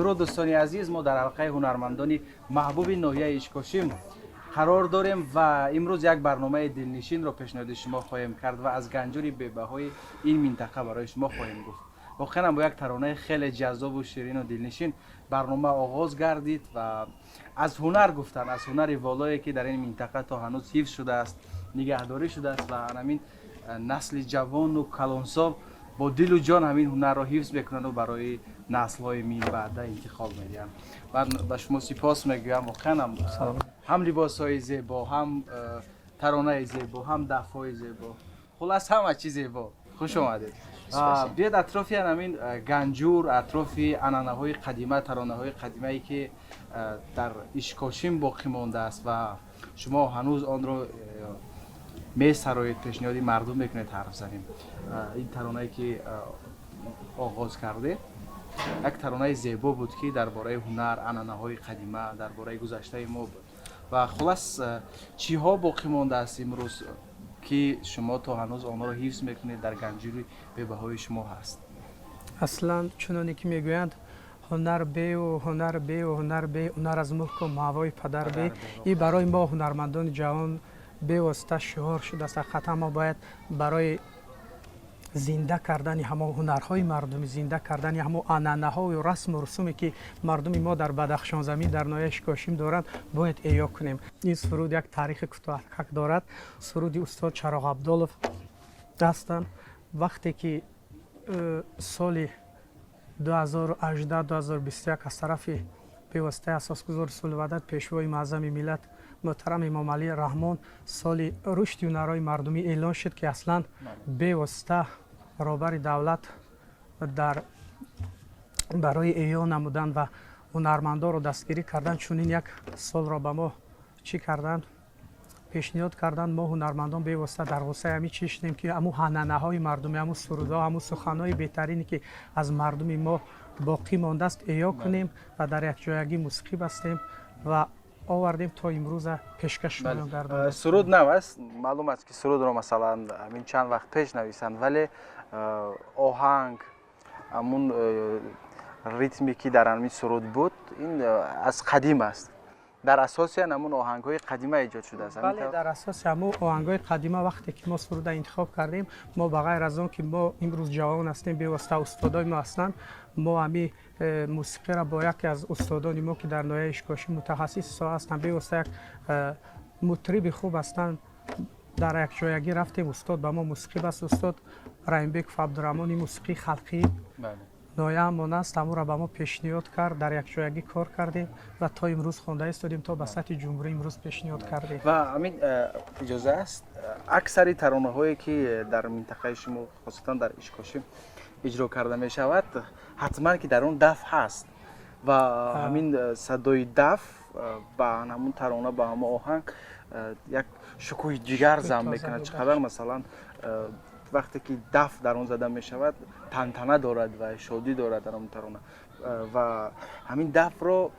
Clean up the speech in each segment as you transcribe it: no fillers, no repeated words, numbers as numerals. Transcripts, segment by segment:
Дуруд, дӯстони азиз. Мо дар ҳалқаи ҳунармандони маҳбуби ноҳияи Ишкошим қарор дорем ва имрӯз як барномаи дилнишинро пешниҳоди шумо хоҳем кард ва аз ганҷури бебаҳои ин минтақа барои шумо хоҳем гуфт. Воқеан бо як таронаи хеле ҷаззобу ширину дилнишин барнома оғоз гардид ва аз ҳунар гуфтан, аз ҳунари волое, ки дар ин минтақа то ҳанӯз ҳифз шудааст, нигаҳдорӣ шудааст ва ҳамин насли ҷавону калонсол бо дилу ҷон ҳамин ҳунарро ҳифз мекунанду барои наслҳои минбаъда интиқол медиҳанд. Ман ба шумо сипос мегӯям. Воқеанам ҳам либосҳои зебо, ҳам таронаи зебо, ҳам дафҳои зебо, хулас, ҳама чиз зебо. Хуш омадед. Биёед, атрофи ҳамин ганҷур, атрофи анъанаҳои қадима, таронаҳои қадимае, ки дар Ишкошим боқӣ мондааст ва шумо ҳанӯз онро месароед, пешниҳоди мардум мекунед, ҳарф занем. Ин таронае, ки оғоз кардед, як таронаи зебо буд, ки дар бораи ҳунар, анъанаҳои қадима, дар бораи гузаштаи мо буд. Ва хулас, чиҳо боқӣ мондааст имрӯз, ки шумо то ҳанӯз онҳоро ҳифз мекунед, дар ганҷури бебаҳои шумо ҳаст? Аслан, чуноне ки мегӯянд, ҳунар беу ҳунар беу ҳунар бе ҳунар аз мулку маъвои падар бе. И барои мо, ҳунармандони ҷавон, бевосита шиор шудааст. Ҳақиқатан, мо бояд барои зинда кардани ҳамон ҳунарҳои мардумӣ, зинда кардани ҳамон анъанаҳою расму русуме, ки мардуми мо дар Бадахшонзамин, дар ноҳияи Ишкошим доранд, бояд эҳё кунем. Ин суруд як таърихи кӯтоҳак дорад. Суруди устод Чароғ Абдолов ҳастанд. Вақте ки соли 2018-2021 аз тарафи бевоситаи асосгузори сулҳу ваҳдат, пешвои муаззами миллат, муҳтарам Эмомалӣ Раҳмон, соли рушди ҳунарҳои мардумӣ эълон шуд, ки аслан бевосита роҳбари давлат дар барои эҳё намудан ва ҳунармандонро дастгирӣ кардан чунин як солро ба мо чӣ карданд, пешниҳод карданд. Мо, ҳунармандон, бевосита дар ғуссаи ҳамин чиз шудем, ки ҳамун анъанаҳои мардумӣ, ҳамун сурудҳо, ҳамун суханҳои беҳтарине, ки аз мардуми мо боқӣ мондааст, эҳё кунем ва дар якҷоягӣ мусиқӣ бастем ва овардем, то имрӯза пешкаш шудан гардонем. Суруд нав аст. Маълум аст, ки сурудро, масалан, ҳамин чанд вақт пеш нависанд, вале оҳанг, ҳамун ритме, ки дар ҳамин суруд буд, ин аз қадим аст. Дар асоси ҳамун оҳангҳои қадима эҷод шудааст? Бале, дар асоси ҳамун оҳангҳои қадима. Вақте ки мо суруда интихоб кардем, мо ба ғайр аз он ки мо имрӯз ҷавон ҳастем, бевосита устодои мо ҳастанд, мо ҳами мусиқиро бо яке аз устодони мо, ки дар ноҳияи Ишкошим мутахассиси соҳа ҳастанд, бевосита як мутриби хуб ҳастанд, дар якҷоягӣ рафтем. Устод ба мо мусиқӣ баст. Устод Раимбеков Абдураҳмон мусиқии халқӣ ноҳияамон аст, ҳамонро ба мо пешниҳод кард. Дар якҷоягӣ кор кардем ва то имрӯз хонда истодем, то ба сатҳи ҷумҳурӣ имрӯз пешниҳод кардем. Ва ҳамин иҷоза аст, аксари таронаҳое, ки дар минтақаи шумо, хосатан дар Ишкошим, иҷро карда мешавад, ҳатман ки дар он даф ҳаст ва ҳамин садои даф ба ҳамун тарона, ба ҳамон оҳанг як шукӯҳи дигар зам мекунад. Чӣ қадар, масалан, вақте ки даф дар он зада мешавад, тантана дорад ва шодӣ дорад дар он тарона. Ва ҳамин дафро,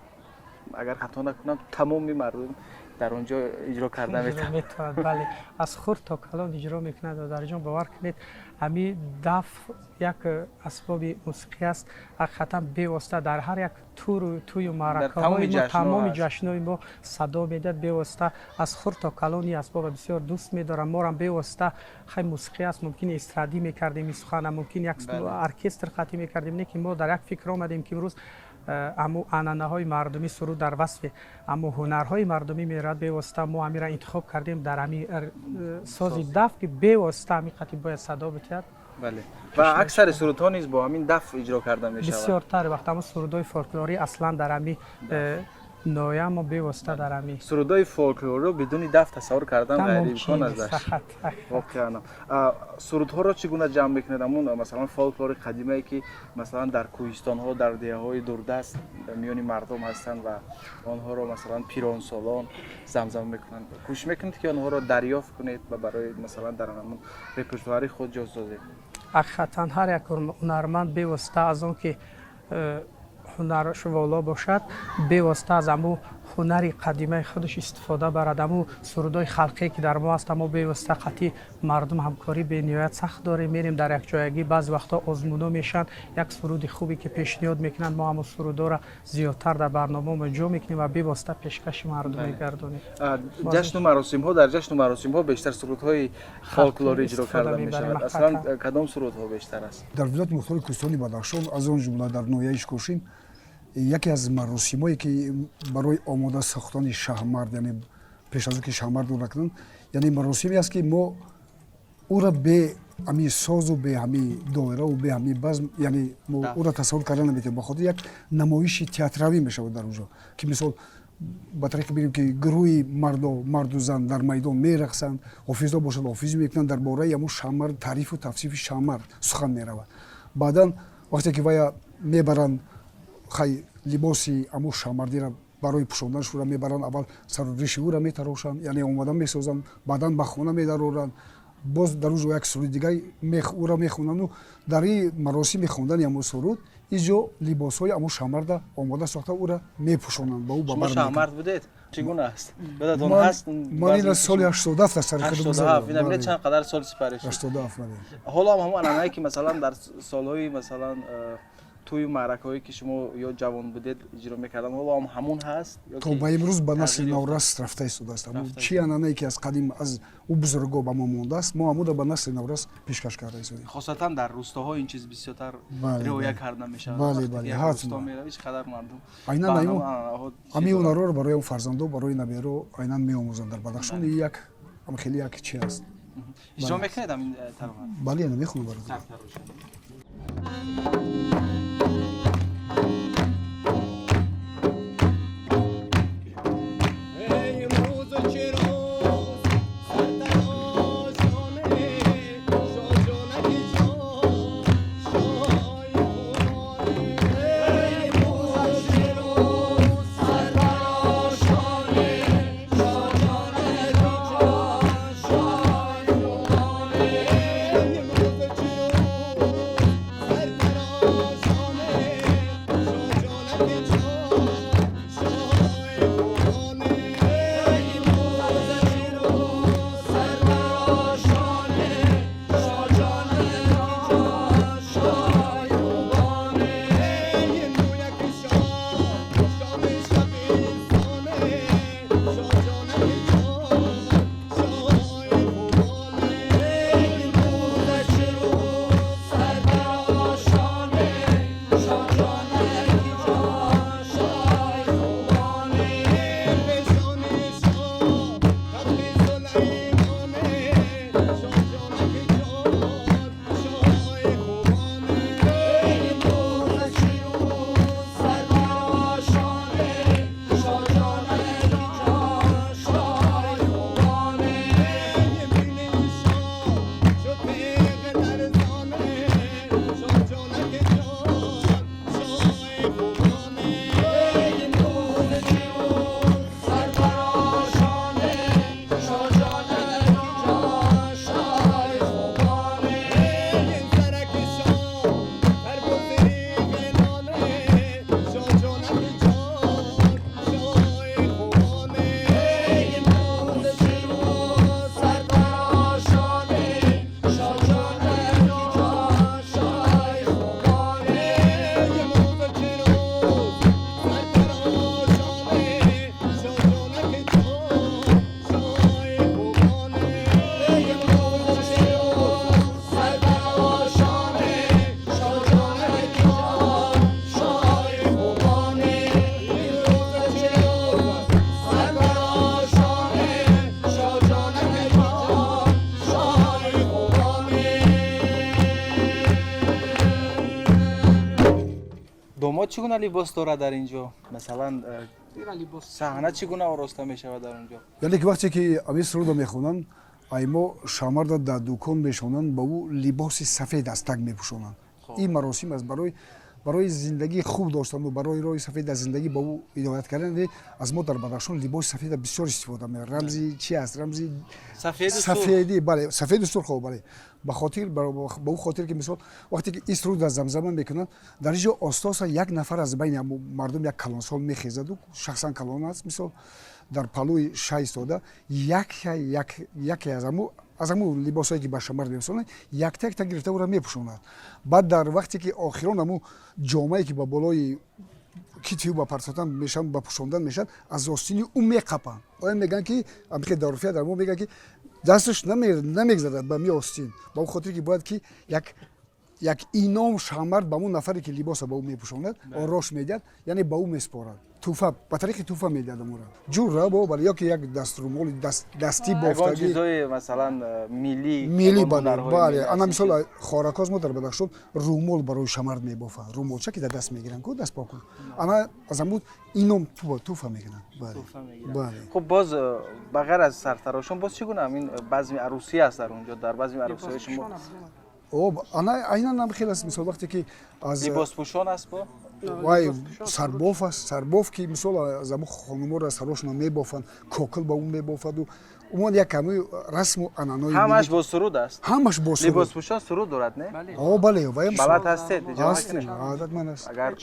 агар хато накунам, тамоми мардум дар он ҷо иҷро карда метавонад. Бале, аз хурд то калон иҷро мекунад. Додарҷон, бовар кунед, ҳамин даф як асбоби мусиқӣ аст. Ҳақиқатан, бевосита дар ҳар як туру тӯю маъракаҳои мо, тамоми ҷашнҳои мо садо медиҳад. Бевосита аз хурд то калон ин асбоба бисёр дӯст медорам. Морам бевосита хай мусиқӣ аст, мумкин эстрадӣ мекардем ин сухана, мумкин як оркестр қатӣ мекардем, не ки мо дар як фикр омадем, ки имрӯз аму анъанаҳои мардумӣ, суруд дар васфи аму ҳунарҳои мардумӣ меравад. Бевосита мо ҳамира интихоб кардем дар ҳами сози даф, ки бевосита ҳамин қатӣ бояд садо битиҳад. Бале, ва аксари сурудҳо низ бо ҳамин даф иҷро карда мешавад. Бисёртар вақт ҳамун сурудҳои фолклорӣ аслан дар ҳами ноя мо бевосита дар ҳами Сурудҳои фолклориро бидуни даф тасаввур кардан ғайриимкон аст воқеан. Сурудҳоро чӣ гуна ҷамъ мекунед? Ҳамун, масалан, фолклори қадимае, ки, масалан, дар кӯҳистонҳо, дар деҳаҳои дурдаст миёни мардум ҳастанд ва онҳоро, масалан, пиронсолон замзама мекунанд, кӯшиш мекунед, ки онҳоро дарёфт кунед ва барои, масалан, дар ҳамун репертуари худ ҷо созед? Ҳақиқатан, ҳар як ҳунарманд бевосита аз он ки ҳунараш воло бошад, бевосита аз ҳамун ҳунари қадимаи худаш истифода барад. Аму сурудҳои халқие, ки дар мо аст, мо бевосита қатъи мардум ҳамкорӣ бениҳоят сахт дорем. Мерем дар якҷоягӣ, баъзе вақтҳо озмунҳо мешаванд, як суруди хубе ки пешниҳод мекунанд, мо ҳамон сурудҳоро зиёдтар дар барномамо ҷо мекунем ва бевосита пешкаши мардум мегардонем. Ҷашну маросимҳо, дар ҷашну маросимҳо бештар сурудҳои фолклорӣ иҷро карда мешавад. Аслан кадом сурудҳо бештар аст? Дар вилояти мухтори кӯҳистони Бадахшон, аз он ҷумла дар ноҳияи Ишкошим, яке аз маросимое, ки барои омода сохтани шаҳмард, яъне пеш аз он ки шаҳмард ӯра кунанд, яъне маросиме аст, ки мо ӯра бе ҳами созу, бе ҳами доираву бе ҳами базм, яъне мо ӯра тасаввур карда наметавонем, ба хотир як намоиши театралӣ мешавад дар онҷо, ки мисол ба тариқи бигем, ки гурӯҳи мардо, марду зан дар майдон мерақсанд, ҳофизо бошад, ҳофизӣ мекунанд, дар бораи ҳамун шаҳмард, таърифу тавсифи шаҳмард сухан меравад. Баъдан вақте ки вая мебаранд, хай, либоси ҳамун шаҳмардиро барои пӯшонданаш ӯра мебаранд, аввал сару риши ӯра метарошанд, яъне омода месозанд, баъдан ба хона медароранд, боз дар он ҷо як суруди дигар ӯра мехонанду дар ин маросими хондани ҳамун суруд инҷо либосҳои ҳамун шаҳмарда омода сохта, ӯра мепӯшонанд, ба ӯ ба шаҳмард будед? Чӣ гуна аст? Ёдатон ҳаст? Ман ина соли 87 аз сари 87, ина бинед, чанд қадар сол сипарӣ шуд. 87, бале. Ҳоло ҳам ҳамон анъанае, ки масалан дар солҳои, масалан, тӯю маъракаҳое, ки шумо ё ҷавон будед, иҷро мекарданд, ҳоло ҳам ҳамун ҳаст? То ба имрӯз ба насли наврас рафта истодааст. Чӣ анъанае, ки аз қадим аз ӯ бузургҳо ба мо мондааст, мо ҳамонро ба насли наврас пешкаш карда истодем. Хосатан дар рӯстоҳо ин чиз бисёртар риоя карда мешавад. Бале, ҳатман. Меравӣ, чӣ қадар мардум айнан ҳамин ҳунарҳоро барои он фарзандо, барои наберо айнан меомӯзанд. Дар Бадахшон як хеле як чи аст. Иҷро мекунед ҳамин тарона? Бале, мехонам барои. Домод чӣ гуна либос дорад дар ин ҷо? Масалан, саҳна чӣ гуна ороста мешавад дар он ҷо? Яъне ки вақте ки ҳамин сурудро мехонанд, аймо шаҳмарда дар дукон мешонанд, ба ӯ либоси сафед аз таг мепӯшонанд. Ин маросим аст барои Барои зиндагии хуб доштану барои роҳи сафед дар зиндагӣ ба ӯ ҳидоят кардан, аз мо дар Бадахшон либоси сафеда бисёр истифода мебаранд. Рамзи чи аст? Рамзи сафедӣ, бале, сафеду сурхо, бале. Ба хотир, ба ӯ хотир ки, мисол, вақте ки ин суруда замзама мекунанд, дар ин ҷо оста-оста як нафар аз байни мардум, як калонсол мехезаду, шахсан калон аст, мисол, дар палӯи ша истода, яке аз аму либосҳое ки ба шамар мепӯшонанд, якта якта гирифта, ӯра мепӯшонад. Баъд дар вақте ки охирон аму ҷомае ки ба болои китфи ӯ ба партофтан мешаванд, ба пӯшондан мешавад, аз остини ӯ меқапанд. Оя мегӯянд ки амихе дар урфия дар мо мегӯянд, ки дасташ намегзарад ба ми остин, ба он хотире ки бояд ки як ином шамард ба он нафаре ки либоса ба ӯ мепӯшонад, орош медиҳад, яъне ба ӯ месупорад, туҳфа, ба тариқи туҳфа медиҳад амура ҷурра бо, бале, ё ки як даструмоли дастӣ бофтагӣ. Чизҳои, масалан, миллӣ. Миллӣ, бале, бале. Ана, мисол, хоракоз мо дар Бадахшон румол барои шамард мебофанд, румолча ки дар даст мегиранд ку, даст покун. Ана, аз амуд ином туҳфа мекунанд. Бале. Хуб, боз ба ғайр аз сартарошон, боз чӣ гуна ин базми арӯсӣ аст дар он ҷо, дар базми арӯсиҳои шумо? Ана, айнан ам хел аст. Мисол, вақте ки аз Либоспӯшон аст бо? Вай сарбоф аст, сарбоф, ки мисол, аз амо хонуморо сарошона мебофанд, кокил ба ӯ мебофаду умуман як ками расму ананои. Ҳамаш бо суруд аст? Ҳамаш бо суруд. Либоспӯшон суруд дорад, не? О, бале. Балад ҳастед? Ҳастем, одатман аст. Агар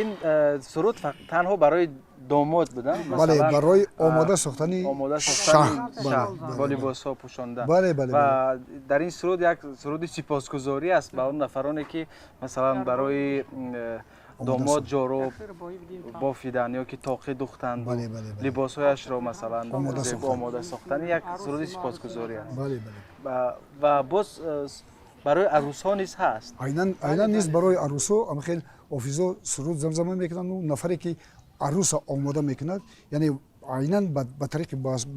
ин суруд танҳо барои домод будан? Бале, барои омода сохтани. Омода сохтани шаҳ, бо либосҳо пӯшонда. Бале, бале. Ва дар ин суруд як суруди сипосгузорӣ аст ба он нафароне, ки, масалан, барои домод ҷороб бофидан ё ки тоқӣ духтанд, либосҳояшро, масалан, омода сохтан, як суруди сипосгузорӣ аст. Ва боз барои арӯсҳо низ ҳаст? Айнан низ барои арӯсҳо амхел офизо суруд замзама мекунанд. Нафаре ки арӯса омода мекунад, яъне айнан ба тариқи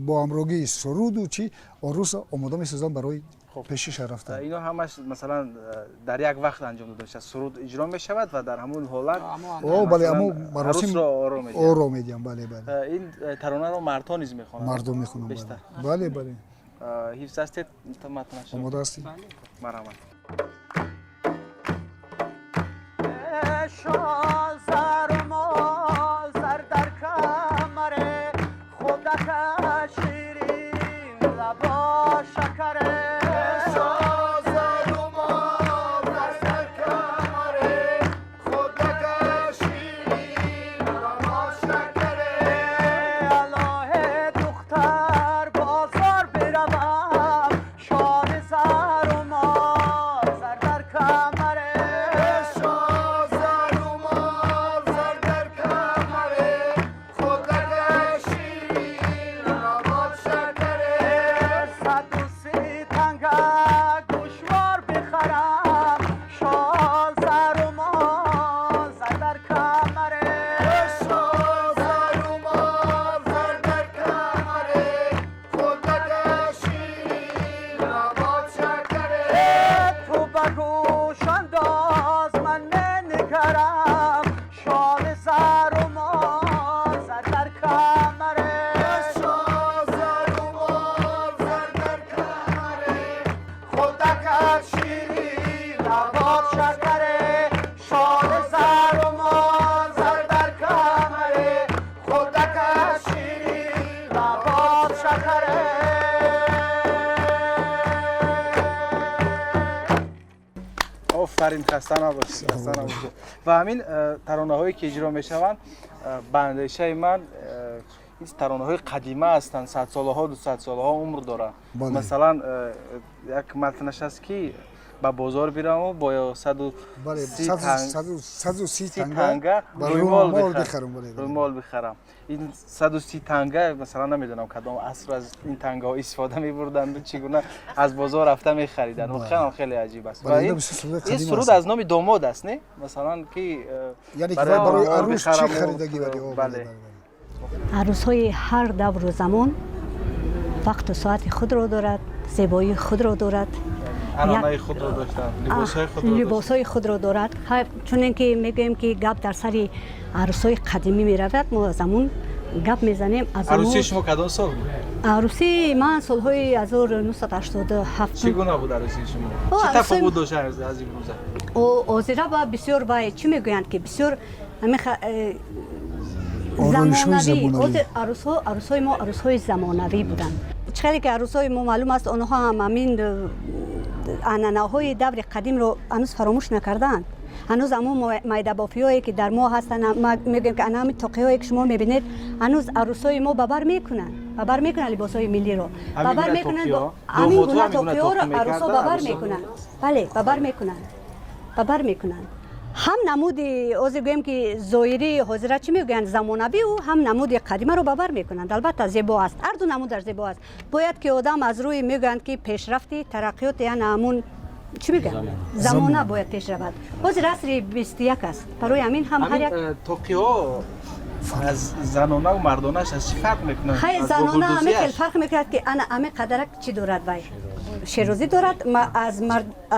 бо ҳамрогии суруду чи арӯса омода месозанд барои пешиша рафтан. Ино ҳамаш, масалан, дар як вақт анҷом дода мешавад, суруд иҷро мешавад ва дар ҳамон ҳолат? О, бале, амо маросим арӯсро оро медиҳанд. Оро медиҳанд, бале, бале. Ин таронаро мардҳо низ мехонанд? Мардон мехонанд, бале, бале. Ҳифз ҳастед матнашро? Омода ҳастем. Марҳамат. Сар дар кам. لبا شکره الله دختر بازار بروم شال زر و مال زر در کمره 130 تنگه گوشوار بخرم شال زر و مال زر در کمره تو به گوش انداز من نگرم شال زر و مال زر در کمره لبات شکره شال زر و مال زر در کمره خودک شیرین لبات شکره. Офарин, хаста набошед, хаста набошед. Ва ҳамин таронаҳое ки иҷро мешаванд, ба андешаи ман, ин таронаҳои қадима ҳастанд, садсолаҳо, дусадсолаҳо умр доранд. Масалан, як матнаш аст, ки ба бозор бираву бо саду си 130 танга ба рӯймол рӯмол бихарам. Бихарам, бале, бале. Рӯймол бихарам. Ин 130 танга, масалан, намедонам, кадом аср аз ин тангаҳо истифода мебурданду чӣ гуна аз бозор рафта мехариданд. Воқеан хеле аҷиб аст. Бале, Ва ина ин бисёр суруди ин қадим суруд аст. аз номи домод аст, не? Масалан, ки яъне ки барои барои рӯймол арӯс чӣ бихараму харидагӣ бари о, бале. бале, бале. Арӯсҳои ҳар давру замон вақту соати худро дорад, зебоии худро дорад. Ананаи худро доштанд, либосҳои худро доштанд. Либосҳои худро дорад. Чунин ки мегӯем, ки гап дар сари арӯсҳои қадимӣ меравад, мо аз ҳамун гап мезанем, аз Арӯсии ҳамун. шумо кадом сол буд? Арӯсии ман солҳои 1987. Чӣ гуна буд арӯсии шумо? О, чӣ арӯсии- тафовут дошт аз имрӯза? Озира ба бисёр, вай чӣ мегӯянд, ки бисёр ҳамин Ороишҳои замонавӣ. замонавӣ. Ҳозир арӯсҳо, арӯсҳои мо арӯсҳои замонавӣ буданд. Чӣ хеле ки арӯсҳои мо маълум аст, онҳо ҳам ҳамин анъанаҳои даври қадимро ҳанӯз фаромӯш накардаанд. Ҳанӯз ҳамон майдабофиҳое ки дар мо ҳастанд, ма мегӯем, ки ана ҳамин тоқиҳое ки шумо мебинед, ҳанӯз арӯсҳои мо ба бар мекунанд, ба бар мекунанд либосҳои миллиро. Ҳамин ба бар гуна мекунанд. тоқиҳо? Ҳамин Домодҳо гуна ҳамин гуна тоқиҳоро тоқӣ арӯсҳо мекарданд, ба бар арӯсҳо? мекунанд, бале, ба бар мекунанд, ба бар мекунанд. Ҳам намуди ҳозир, гӯем, ки зоҳирии ҳозира, чӣ мегӯянд, замонавиу ҳам намуди қадимаро ба бар мекунанд. Албатта, зебо аст, ҳарду намудаш зебо аст. Бояд ки одам аз рӯи, мегӯянд, ки пешрафти тараққиёт, яъне ҳамун чӣ мегӯянд, замона бояд пеш равад. Ҳозир асри 21 аст, барои ҳамин ҳам ҳар ҳамин як тоқиҳо аз занонаву мардонаш аз чӣ фарқ мекунанд? Хай, Аз занона ҳамин хел гулдӯзиаш? фарқ мекунад, ки ана ҳамин қадарак чӣ дорад, вай шерозӣ дорад,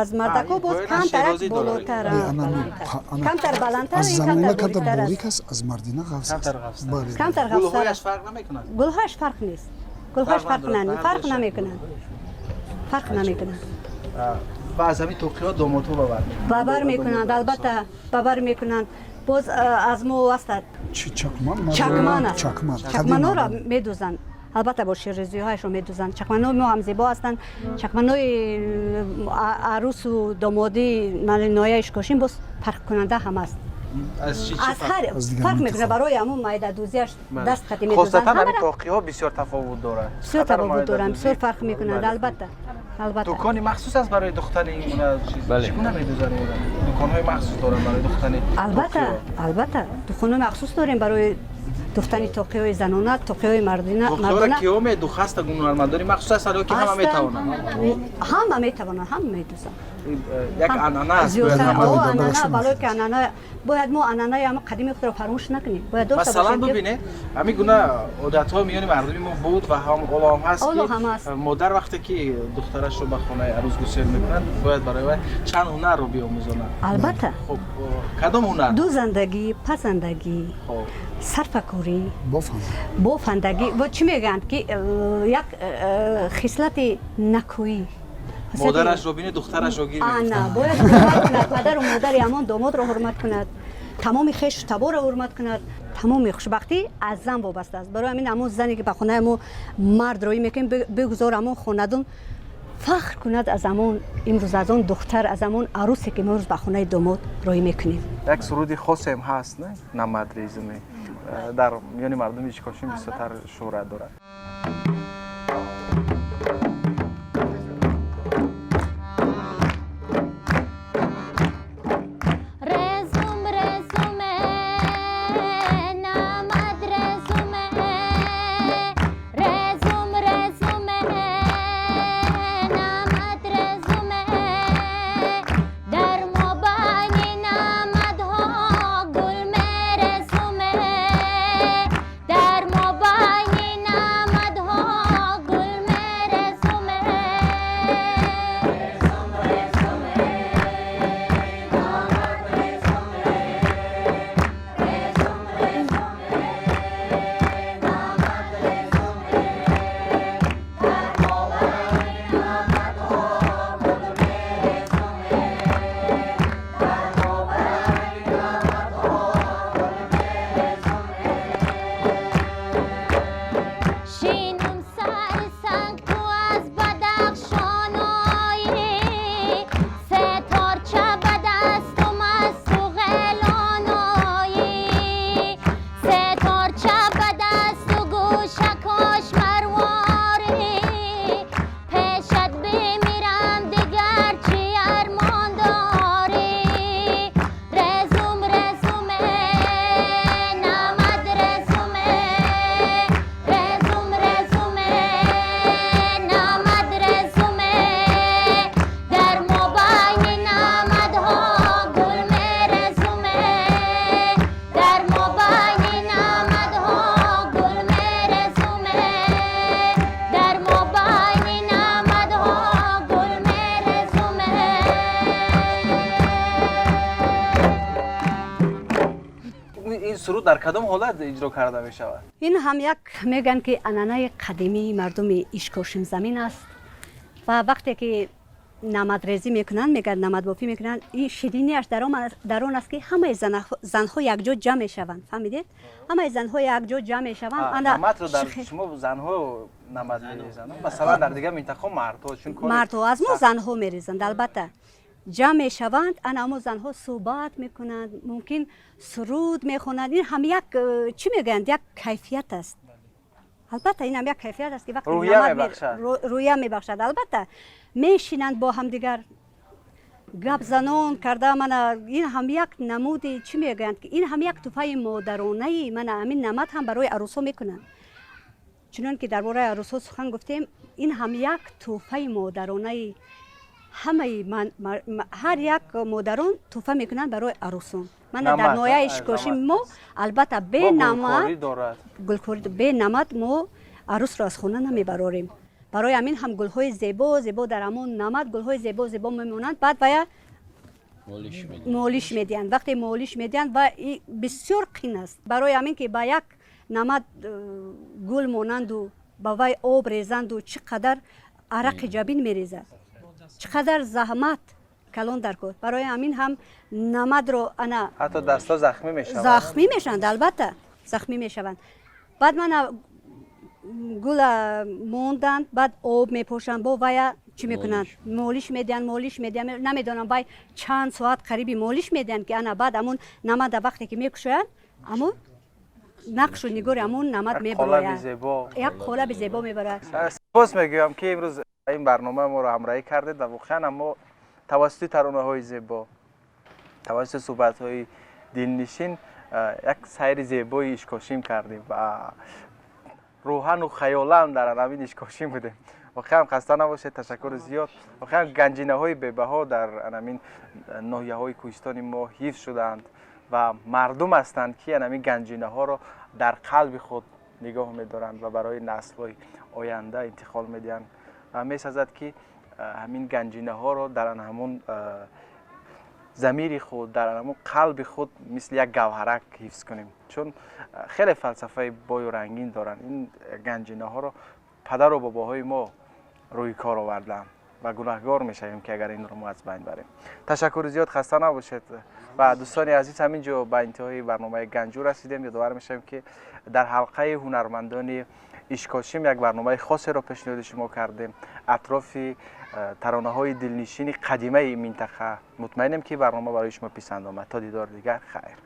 аз мардако ин боз бояд камтарак шерозӣ дорад. болотар, Не, ана камтар баландтар, аз ин замона камтар камтар борикатар борик аст. аст, аз мардина ғафз аст. Камтар ғафз аст. Бале. Камтар ғафзтар Гулҳояш аст. фарқ намекунад? Гулҳояш фарқ нест, гулҳояш Фарқ фарқ надорад, на ҳар фарқ ду шакл. намекунанд, фарқ намекунанд. Ва аз ҳамин тоқиҳо домодҳо ба бар мекунанд? Ба бар мекунанд, албатта, ба бар мекунанд. Боз аз мо ҳастад Чӣ, чакман? Чакман аст. Чакман. Чакманҳоро медӯзанд, албатта, бо шерозиҳояшро медӯзанд. Чакманҳои мо ҳам зебо ҳастанд. Чакманҳои арӯсу домодӣ мали ноҳияи Ишкошим боз фарқкунанда ҳам аст. Аз чӣ чӣ Аз фарқ? ҳар Аз дигар фарқ минтақа. мекунад, барои ҳамун майдадӯзиаш Бале. даст қати медӯзанд. Хосатан ҳамин Ҳамаро тоқиҳо бисёр тафовут дорад. бисёр Хатар тафовут доранд, майдадӯзӣ. бисёр фарқ мекунанд. Бале. Албатта, албатта. Дукони махсус аст барои духтани ин гуна чиз? Бале. Чӣ гуна медӯзанд инро? Дуконҳои махсус доранд барои духтани Албатта. тоқиҳо? Албатта, дуконои махсус дорем барои духтани тоқиҳои занона, тоқиҳои мардина. Тоқиҳоро Мардона. киҳо медухт? Ҳаста ҳунармандони махсус ҳастанд ё ки ҳама ҳастанд. метавонанд? Ҳама метавонанд, ҳама медӯзанд. Ин, як анъана аст, зиёдтар бояд ҳама о, дар анъана Бадахшон. Барои ки анъана бояд, мо анъанаи ҳама қадими худро фаромӯш накунем, бояд дошта Масалан, бошем, ки- бибинед, ҳамин гуна одатҳо миёни мардуми мо буд ва ҳам ҳоло ҳам ҳаст, Ҳоло ки ҳам ҳаст. Модар вақте ки духтарашро ба хонаи арӯс гусел мекунад, бояд барои вай чанд ҳунарро биомӯзонад. Албатта. Хуб, кадом ҳунар? Дӯзандагӣ, пазандагӣ, Хоб. сарфакорӣ, Бофанда. Бофандагӣ ва чӣ мегӯянд, ки як хислати накӯӣ. Модарашро бинед, духтарашро гир Ана мегирифт. бояд ҳурмат кунад падару модари ҳамон домодро, ҳурмат кунад, тамоми хешу таборро ҳурмат кунад. Тамоми хушбахтӣ аз зан вобаста аст. Барои ҳамин ҳамон зане ки ба хонаи мо мард роӣ мекунем, бигузор ҳамон хонадон фахр кунад аз ҳамон имрӯз, аз он духтар, аз ҳамон арусе ки имрӯз ба хонаи домод роӣ мекунем. Як суруди хосеам ҳаст, не? Намадрезуме дар миёни мардуми Ишкошим бисёртар шӯҳрат дорад. Суруд дар кадом ҳолат иҷро карда мешавад? Ин ҳам як мегӯянд ки анъанаи қадимии мардуми Ишкошимзамин аст ва вақте ки намадрезӣ мекунанд, мегӯянд намадбофӣ мекунанд, ин ширинияш дар он аст ки ҳамаи занҳо якҷо ҷамъ мешаванд. Фаҳмидед? Ҳамаи занҳо якҷо ҷамъ мешаванд. Намадро дар шумо занҳо намад мерезанд, масалан дар дигар минтақаҳо мардҳо, чун мардҳо аз мо занҳо мерезанд, албатта. Ҷамъ мешаванд, ана ҳамо занҳо суҳбат мекунанд, мумкин суруд мехонанд. Ин ҳам як чӣ мегӯянд, як кайфият аст. Албатта ин ҳам як кайфият аст ки вақте рӯя мебахшад, албатта мешинанд бо ҳамдигар гапзанон карда. Мана ин ҳам як намуди чӣ мегӯянд ки ин ҳам як туҳфаи модаронаи мана ҳамин намад ҳам барои арӯсҳо мекунанд. Чунон ки дар бораи арӯсҳо сухан гуфтем, ин ҳам як туҳфаи модаронаи ҳамаи ҳар як модарон туҳфа мекунанд барои арӯсон. Мана дар ноҳияи Ишкошим мо албатта бе намад гулкорӣ, бе намад мо арӯсро аз хона намебарорем. Барои ҳамин ҳам гулҳои зебо зебо дар ҳамон намад гулҳои зебо зебо мемонанд. Баъд вая молиш медиҳанд. Вақте молиш медиҳанд ва бисёр қин аст. Барои ҳамин ки ба як намад гул монанду ба вай об резанду чӣ қадар арақи ҷабин мерезад, чӣ қадар заҳмат калон дар кор. Барои ҳамин ҳам намадро ана ҳатто дастҳо захмӣ мешаванд, захмӣ мешаванд, албатта захмӣ мешаванд. Баъд мана гула монданд, баъд об мепошанд, бо вая чӣ мекунанд, молиш медиҳанд, молиш медиҳанд. Намедонам вай чанд соат қариби молиш медиҳанд ки ана баъд ҳамун намада вақте ки мекушоянд, ҳамун нақшу нигори ҳамун намад мебарояд, як қолаби зебо мебарояд. Сипос мегӯям ки имрӯз ин барнома моро ҳамроҳӣ кардед ва воқеан мо тавассути таронаҳои зебо, тавассути суҳбатҳои дилнишин як сайри зебои Ишкошим кардем ва рӯҳану хаёлан дар ҳамин Ишкошим будем. Воқеан хаста набошед, ташаккури зиёд. Воқеан ганҷинаҳои бебаҳо дар ҳамин ноҳияҳои кӯҳистони мо ҳифз шудаанд ва мардум ҳастанд ки ҳамин ганҷинаҳоро дар қалби худ нигоҳ медоранд ва барои наслҳои оянда интиқол медиҳанд. Ва месазад ки ҳамин ганҷинаҳоро дар ҳамон замири худ, дар ҳамон қалби худ мисли як гавҳарак ҳифз кунем, чун хеле фалсафаи бою рангин доранд. Ин ганҷинаҳоро падару бобоҳои мо рӯи кор овардаанд. Ва гунаҳгор мешавем, ки агар инро мо аз байн барем. Ташаккури зиёд, хаста набошед. Ва дӯстони азиз, ҳамин ҷо ба интиҳои барномаи Ганҷур расидем. Ёдовар мешавем, ки дар ҳалқаи ҳунармандони Ишкошим як барномаи хосеро пешниҳоди шумо кардем атрофи таронаҳои дилнишини қадимаи минтақа. Мутмаинем, ки барнома барои шумо писанд омад. То дидори дигар, хайр.